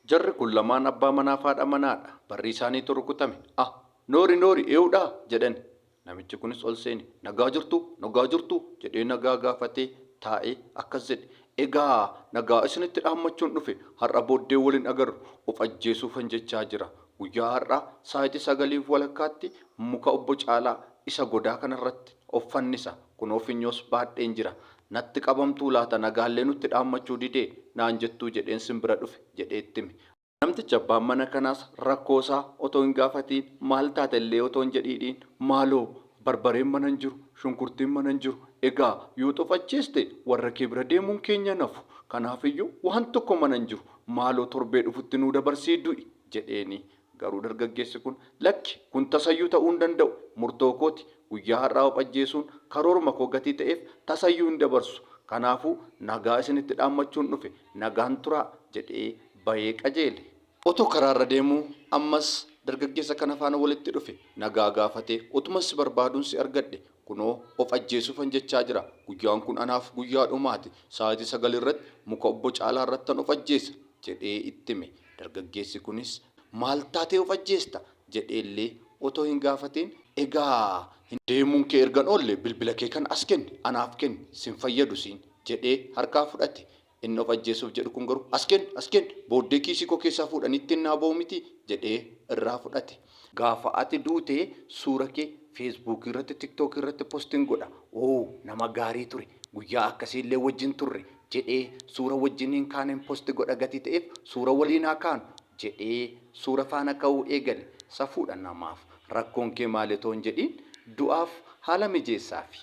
Jarri kun lamaan abbaa manaaf haadha manaadha. Barri isaaniitu rukutame. Ah! Noori noori eewudhaa? jedhani. Namichi kunis ol seene. Nagaa jirtuu? Nagaa jirtuu? jedhee nagaa gaafatee taa'ee akkas jedhe. Egaa nagaa isinitti dhaammachuun dhufe. Har'a booddee wal hin agarru. Of ajjeesuufan jechaa jira. Guyyaa har'aa saayitii sagaliif walakkaatti muka obbo Caalaa isa godaa kanarratti of fannisa. Kunoo finyoos baadheen jira. Natti qabamtuu laata nagaallee nutti dhaammachuu didee naan jettuu jedheen sin bira dhufe jedhee itti hime. Namtichi abbaan mana kanaas rakkoo isaa otoo hin gaafatiin maal taate illee otoo hin jedhiidhiin maaloo barbareen mana hin jiru, shunkurtiin mana hin jiru, egaa yoo of ajjeeste warra kee bira deemuun keenya hin hafu. Kanaafiyyuu waan tokko mana hin jiru maaloo torbee dhufutti nuu dabarsii du'i jedheeni. Garuu dargaggeessi kun lakki kun tasayyuu ta'uu hin danda'u murtoo kooti guyyaa har'aa of ajjeesuun karooruma koo gatii ta'eef tasayyuu hin dabarsu. Kanaafuu nagaa isinitti dhaammachuun dhufe nagaan turaa jedhee bahee qajeele. Otoo karaarra deemuu ammas dargaggeessa kana faana walitti dhufe. Nagaa gaafatee utuman si barbaaduun si argadhe kunoo of ajjeesuufan jechaa jira. Guyyaan kun anaaf guyyaa dhumaati. Sa'aatii 9 irratti muka obbo Caalaa irrattan of ajjeesa jedhee itti hime. Dargaggeessi kunis maal taatee of ajjeesta jedheellee otoo hin gaafatiin egaa hin deemuun kee erga hin oolle bilbila kee kana as kenni anaaf kenni sin fayyadu siin jedhee harkaa fudhate. Inni of ajjeesuuf jedhu kun garuu as kenni as kenni booddee kiisii koo keessaa fuudhanii ittiin naa ba'u mitii jedhee irraa fudhate. Gaafa ati duute suura kee feesbuukii irratti tiktookii irratti postin godha. Oo nama gaarii ture guyyaa akkasii illee wajjin turre jedhee suura wajjiniin kaaneen posti godha gatii ta'eef suura waliin haa kaanu jedhee suura faana ka'uu eegale. Safuudha namaaf rakkoon kee maali otoo hin jedhiin du'aaf haala mijeessaafi.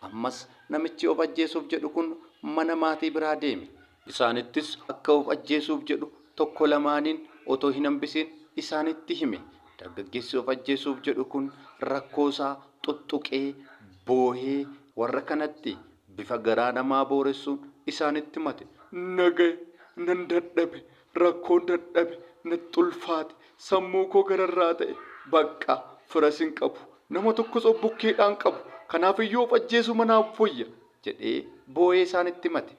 Ammas namichi of ajjeesuuf jedhu kun mana maatii biraa deeme. Isaanittis akka of ajjeesuuf jedhu tokko lamaaniin otoo hin hambisiin isaanitti hime. Dargaggeessi of ajjeesuuf jedhu kun rakkoo isaa xuxxuqee boohee warra kanatti bifa garaa namaa booressuun isaanitti himate. Na gahe, nan dadhabe, rakkoon dadhabe, natti ulfaate, sammuu koo gararraa ta'e, baqqaa firas hin qabu, nama tokkos of bukkeedhaa hin qabu, kanaaf iyyuu of ajjeesuma naaf wayya jedhee boo'ee isaanitti himate.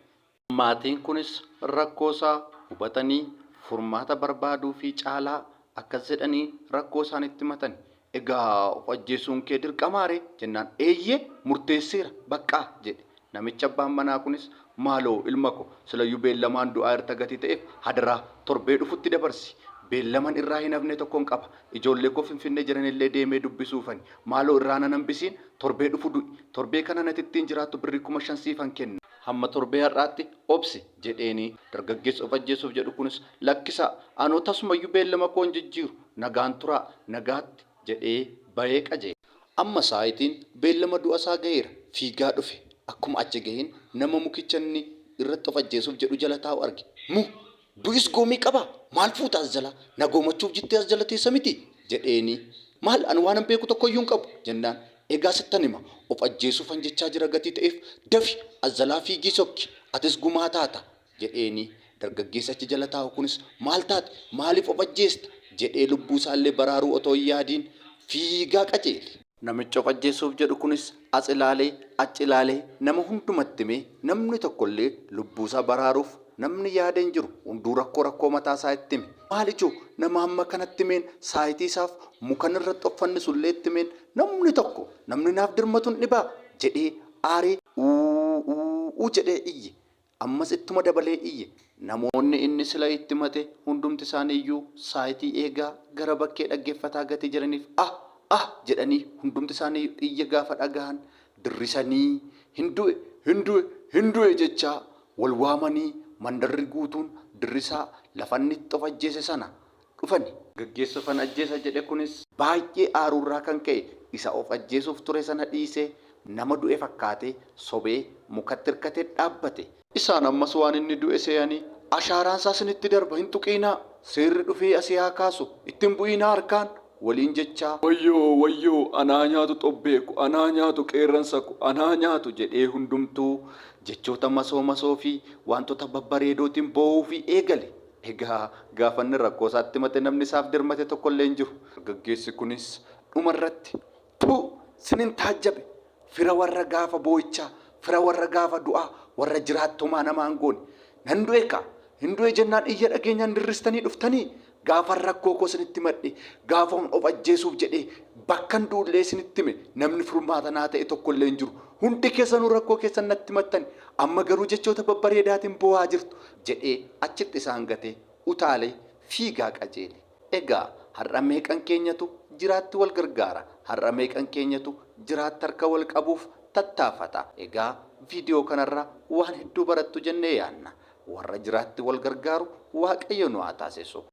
Maatiin kunis rakkoo isaa hubatanii furmaata barbaaduufii caalaa akkas jedhanii rakkoo isaanitti himatani. Egaa of ajjeesuun kee dirqamaa ree? jennaan, eeyyee murteesseera baqqaa jedhe. Namichi abbaan manaa kunis maaloo ilma ko silayyuu beellamaan du'aa irta gatii ta'eef hadaraa torbee dhufutti dabarsi. Beellaman irraa hin hafne tokkon qaba. Ijoollee koo Finfinnee jiranillee deemee dubbisuufani. Maaloo irraa nan hambisiin torbee dhufu du'i. Torbee kanan ati ittiin jiraattu birrii 5000 siifan kenna. Hamma torbee har'aatti obsi jedheeni. Dargaggeessi of ajjeesuuf jedhu kunis lakkisaa anoo tasumayyuu beellama koo hin jijjiiru. Nagaan turaa, nagaatti jedhee bahee qajeele. Amma saayitiin beellama du'a isaa gaheera. Fiigaa dhufe. Akkuma achi gaheen nama mukicha inni irratti of ajjeesuuf jedhu jala taa'u arge. Mu! Du'is goomii qabaa? Maal fuuta as jalaa? Na goomachuuf jittee as jala teessa mitii? jedheeni. Maal ani waanan beeku tokkoyyuu hin qabu jennaan, egaa sittan hima, of ajjeesuufan jechaa jira gatii ta'eef dafi as jalaa fiigii sokki, atis gumaa taata jedheeni. Dargaggeessi achi jala taa'u kunis maal taate? Maaliif of ajjeesta? jedhee lubbuu isaallee baraaruu otoo hin yaadiin fiigaa qajeele. Namichi of ajjeesuuf jedhu kunis as ilaalee achi ilaalee nama hundumatti himee namni tokkollee lubbuusaa baraaruuf namni yaade hin jiru. Hunduu rakkoo rakkoo mataasaa itti hime. Maal ijoo nama hamma kanatti himeen saayitii isaaf mukan irratti of fannisullee itti himeen namni tokko namni naaf dirmatu hin dhibaa jedhee aaree uu uu uu jedhee iyye. Ammas ittuma dabalee iyye. Namoonni inni sila itti himate hundumti isaanii iyyuu saayitii eegaa gara bakkee dhaggeeffataa gatii jiraniif ah! Ah! jedhanii hundumti isaanii iyya gaafa dhagahan dirrisanii hin du'e! Hin du'e! Hin du'e! jechaa wal waamanii mandarri guutuun dirrisaa lafa inni itti of ajjeese sana dhufani. Gaggeessa ofan ajjeesa jedhe kunis baay'ee aaruurraa kan ka'e isa of ajjeesuuf ture sana dhiisee nama du'e fakkaatee sobee mukatti hirkatee dhaabbate. Isaan ammas waan inni du'e se'anii ashaaraansaa isinitti darba hin tuqiinaa, seerri dhufee asii haa kaasu, itti hin bu'iinaa harkaan waliin jechaa. Wayyoo wayyoo anaa nyaatu xobbee ko, anaa nyaatu qeerransa ko, anaa nyaatu jedhee hundumtuu jechoota masoo masoo fi waantota babbareedootiin boo'uufii eegale. Egaa gaafa inni rakkoo isaatti himate namni isaaf dirmate tokkollee hin jiru. Dargaggeessi kunis dhuma irratti, Tuu! Sinin taajjabe! Fira warra gaafa boo'ichaa, fira warra gaafa du'aa, warra jiraattomaa namaa hin goone. Nan du'e kaa! Hin du'e jennaan iyya dhageenyaan dirristanii dhuftanii gaafan rakkoo koo isinitti himadhe gaafan of ajjeesuuf jedhee bakkan duullee isinitti hime namni furmaata naa ta'e tokkollee hin jiru. Hundi keessanuu rakkoo keessan natti himattan amma garuu jechoota babbareedaatiin boo'aa jirtu jedhee achitti isaan gatee utaalee fiigaa qajeele. Egaa har'a meeqan keenyatu jiraatti wal gargaara? Har'a meeqan keenyatu jiraatti harka wal qabuuf tattaafata? Egaa viidiyoo kanarraa waan hedduu barattu jennee yaanna. Warra jiraatti wal gargaaru Waaqayyo nu haa taasisu.